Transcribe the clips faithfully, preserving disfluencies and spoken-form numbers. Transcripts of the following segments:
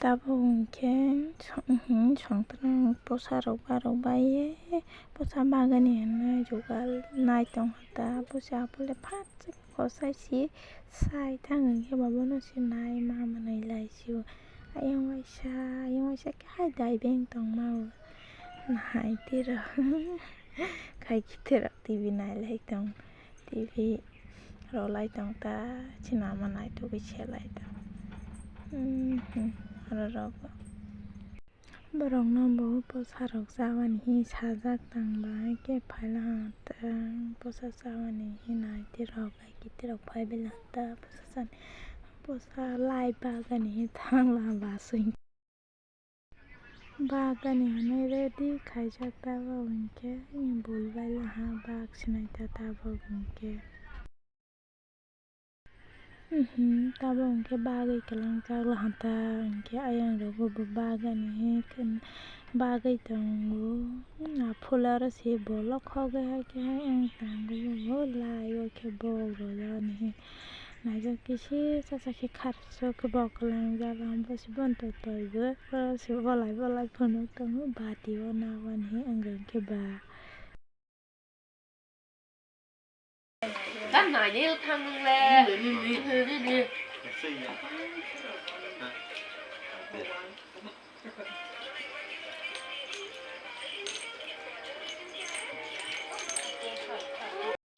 Tabuk hwnkhe song-, mhm, songtwrwng bwsarok barok baiye bwsa bagani hinwi jugal nai tongkha ta. Bwsa aphuru le phat kochai si sai thang hinkhe bo bono se nai ma manwi lai sio. Ayang waisa, ayang waisa khe hai dai beng tongma o. Nai tiro khai khe tiro T V nai lai tong. T V rw lai tong ta, chini ama naitugwi se lai tong. Mhm, oro rok borokno bo bwsarok chabani hi sajak tang ba, khe phaila tang bwsa chabani hi nai tiro, kaikitirok phai belai ta bwsa chani, bwsa lai bagani hi thangla basing. Bagani hwnwi ready khaijak tabuk hinkhe, bul bai laha bak sinai ta tabuk hinkhe. Mhm, tabuk hinkhe bagwi kwlangjak laha ta hinkhe ayang rokbo bo bagani hinkhe bagwi tongo. Aphuru aro se bolok khogwi hai khe hai wng tongo bo lai o khe bok rwjak ni. Naijak kisi chacha khe kharso khe bok kwlangjak, ang bo se bono totoi bo, oro se bolai bolai phunuk tongo, bati o nabani wngkha khe ba.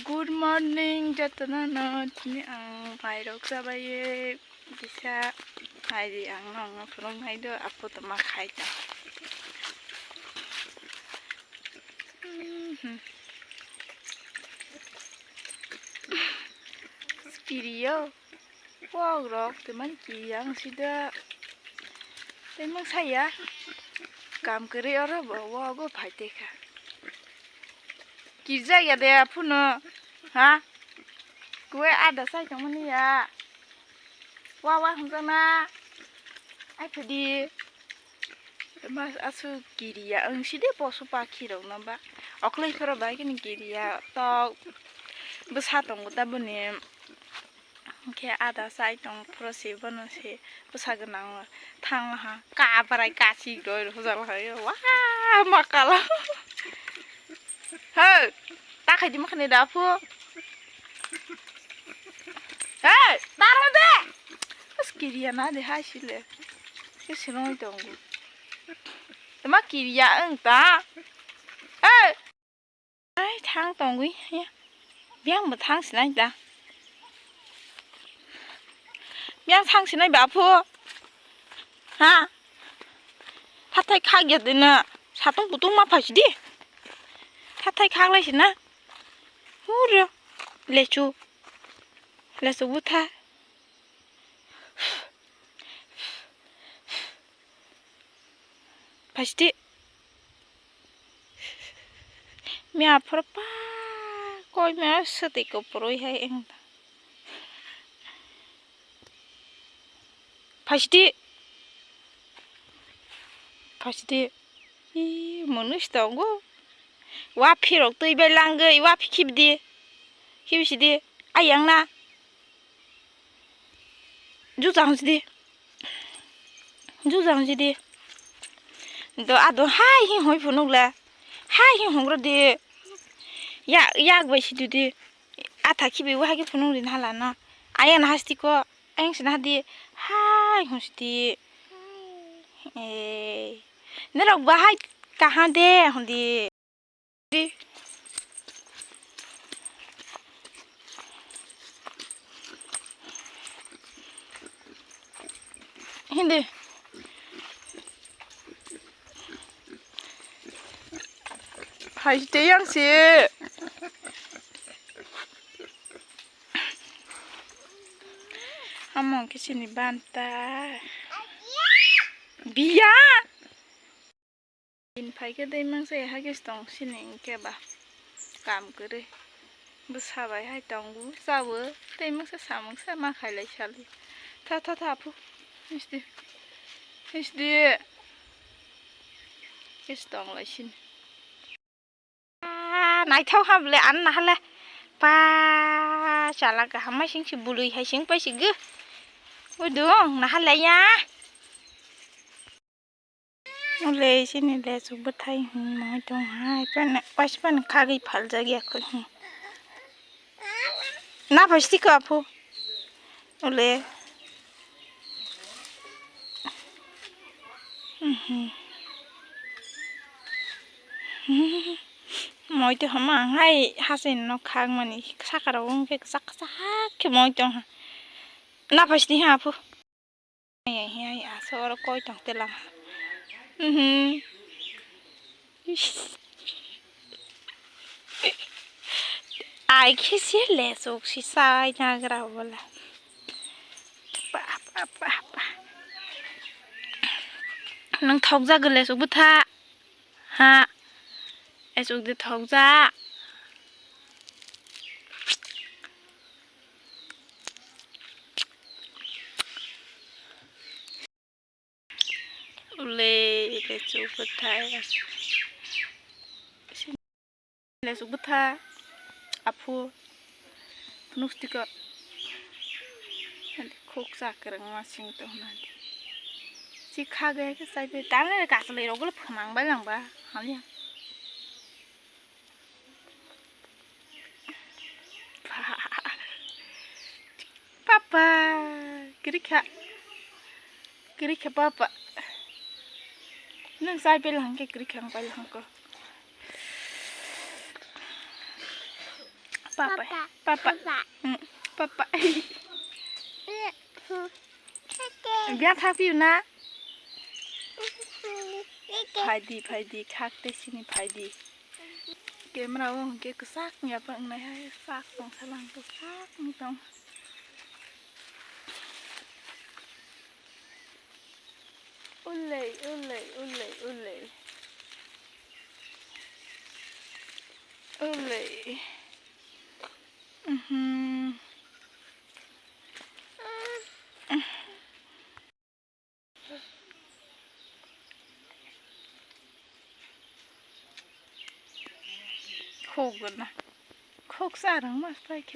Good morning, jotono no. Tini ang mairok chabaye kisa aidi ang no phunuk nai do, apo toma khai ta. Mhm. Spirio. Wok rok teman kiyang sida. Teman saya. Kam kere oro bo wogo phai teka. Kirja ya de aphunu. Ha? Kue ada sai tongmani ya. Wa wa hwnjakna. Ai phadi. Mas asu kiriya ang sidi posu pakhi rok no ba. Oklai phoro bai kini kiriya tok. Bwsa tongo ta boni. Khe ada sai tong phoro se bono se bwsa gwnang thang ha. Ka barai ka si roi rojal hai. Wa makala. He, ta khai di makhani da phu. He, ta rw de. As kiriya na de hai sile. Ke sinoi tongo. Tama kiriya ang ta. He. Ai thang tongwi. Biang bo thang sinai da. Biang thang sinai ba phu. Ha? Hathai khak ya de na. Satung kutung ma phai si di. Hathai khak lai si na. Huryo. Lechu. Lechu butha. Phai si di. Mia phoro pa koi mia swtwi kwpwrwi hai wng. Phai si di. Phai si di. Ih, mwnwi se tongo. Wa phirok twi bai langwi, wa phi khibi di. Khibi si di. Ayang na. Jujang si di. Jujang si di. Do ado hai hi hoi phunuk le. Hai hi hongro di. Ya, yak bai si di di. Atha khibi wa hai khe phunuk ri na hala no. Ayang na hasti ko. Ayang sina di hai hung sidi. Eh, norok bahai kaha de hung di. Di. Hindi. Hai te yang si. Amo khe chini banta. Biya. Bini phai khe tei mangsa ya hagis tong sini hinkhe ba. Kam kwrwi. Bwsa bai hai tongo, chawo, tei mangsa samung sa ma khailai sali. Tha, tha, tha, phu. Histi. Histi. Kis tong lai sini. Ah, naithok ha bole, an nahale. Pa, chala kaham mai sing si bului hai sing pai si gu. Udung, nahale ya. Ule chini lechuk bwthai hwnwi tong hai, phano waisa phano khagwi phaljak ya kho. Na phaisdi kho aphu. Ule. Mhm. Moi twi homa ang hai hachini nok khagmani saka rok wngkhe kwchak kwchak khe moi tong ha. Na phaisdi ha aphu. Ai, ai, ai, aso oro koi tong te lama. Mhm. Ish. Ai khe se lechuk si chai nagra bola. Pa, pa, pa, pa. Nwng thokjak lechuk bwtha. Ha. Lechuk de thokjak. Ule, lechuk bwthai. Lechuk bwtha. Aphu. Phunuk stika. Khuk sa kwrwngma sing tong nadi. Si kha gaya khe chai bai. Tang le kasalai rok le phwnang bai lang ba. Hamya. Papa, kwrwi kha. Kwrwi kha papa. Nwng chai pai lang khe kwrwi kha, ang pai lang kho. Papa, papa. Papa. Mm, papa. Biya thak piu na? Phaidi, phaidi, khak te sini phaidi. Camera o hwnkhe kwchak wngya phano wngnai hai, kwchak tong salang, kwchak wng tong. Ulei, ulei, ulei, ulei. Ulei. Mhm. Khuk gana. Khuk sa rang mas pai khe.